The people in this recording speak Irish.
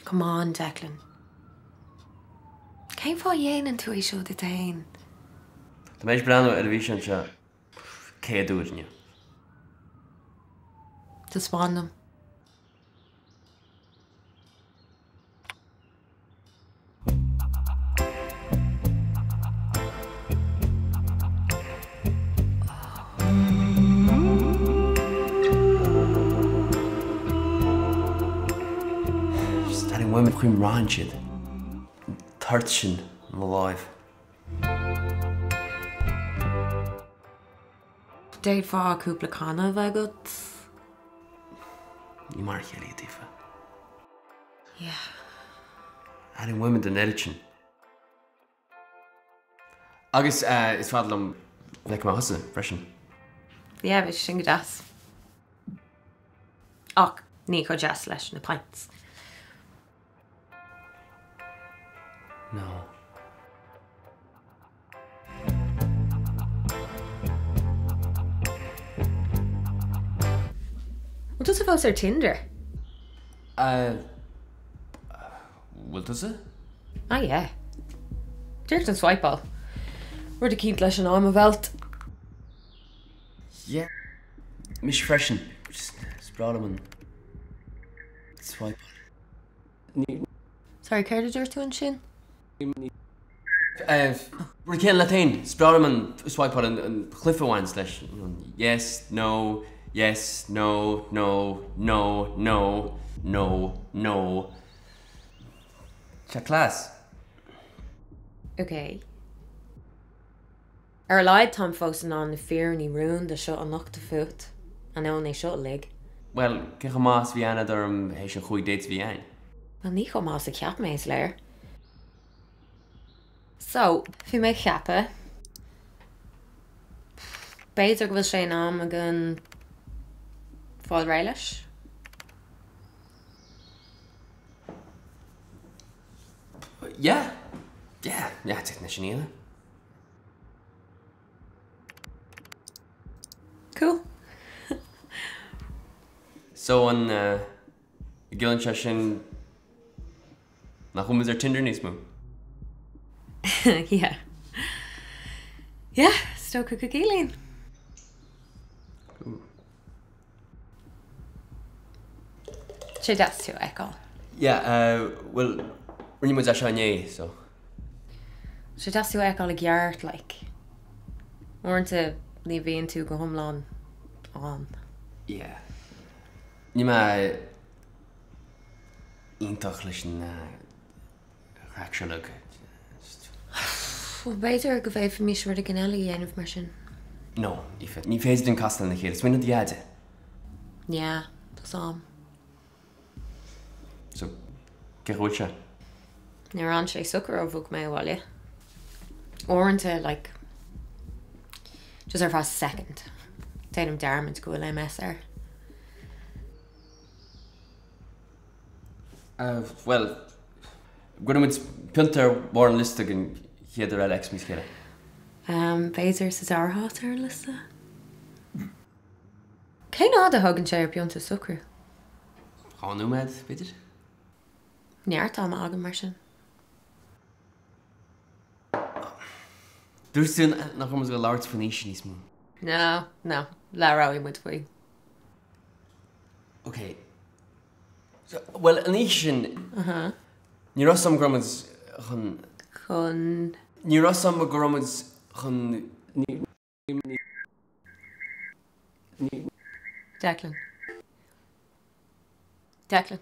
Come on, Declan. Cén fáth a dhéanann tú é seo duit féin? Tá mé tar éis breathnú ar an bhfíseán seo 100 uair inniu. Taispeáin dom. Just airím uaim an chaoi a mbraitheann siad. An toirt sin i mo láimh. D'fhéadfá cúpla canna a bheith agat. Ní mar a chéile iad, Aoife. Yeah. Airím uaim an oiread sin. Agus is fada liom go bhfeicfidh mé thusa freisin. Yeah, bheadh sin go deas. Ach ní chomh deas leis na pints. No. Bhfuil tusa fós ar Tinder? Bhfuil tusa? Ah yeah. Díreach don swipeáil. Rud eicínt leis an am a mheilt. Yeah. Mise freisin. Is breá liom an swipeáil. Sorry, céard a dúirt tú ansin? Rud céanna leat féin, is breá liom an swipeáil, an cluiche a bhaineanns leis, yes, no, yes, no, no, no, no, no, no. Tá sé class. Ok. Ar a laghad táim fós in ann na fírinní rúnda seo a nochtadh fút, ainneoin é seo uilig. Bhuel, cé chomh maith is a bhí aithne agat orm théis an chúig dates a bhí againn? Bhuel, ní chomh maith is a cheap mé, is léir. So, bhí mé ag ceapadh, b'fhéidir go bhfuil sé in am againn fáil réidh leis? Yeah, yeah, yeah, d'fhéadfainn é sin a dhéanamh. Cool. So an gciallaíonn sé sin nach bhfuil muid ar Tinder níos mó? Yeah. Yeah, is dócha go gciallaíonn. Cool. Sé deas tú a fheiceáil. Yeah, bhuel, rinne muid é seo inné, so. Sé deas tú a fheiceáil i gceart, like. Uaireanta ní bhíonn tú go hiomlán ann. Yeah. Níl mé iontach leis an chraic seo uilig. Bhuel, b'fhéidir go bhféadfaimis rud éigin eile a dhéanamh mar sin. No, Aoife, ní féidir linn castáil lena chéile. Smaoinigh ar do dheaide. Yeah, tá am. So, cén chaoi a bhfuil sé? Níor fhan sé socair ó bhog mé abhaile. Uaireanta, like, just ar feadh second, déanaim dearmad go bhfuil MS air. Bhuel, gcuirfidh muid pionta ar bharr an liosta don chéad uair eile a fheicfimid a chéile. B'fhéidir sa dara háit ar an liosta? Cén fhad a thógann sé ar phionta socrú? 2 nóiméad, b'fhéidir? Neart ama agam mar sin. Dúirt tú nach raibh muid ag labhairt faoin aois níos mó. No, no, labhróidh muid faoi. Ok. So, bhuel, an oíche sin, ní raibh 's agam go raibh muid chun. Chun. Ní raibh 's agam go raibh muid chun. Declan. Declan.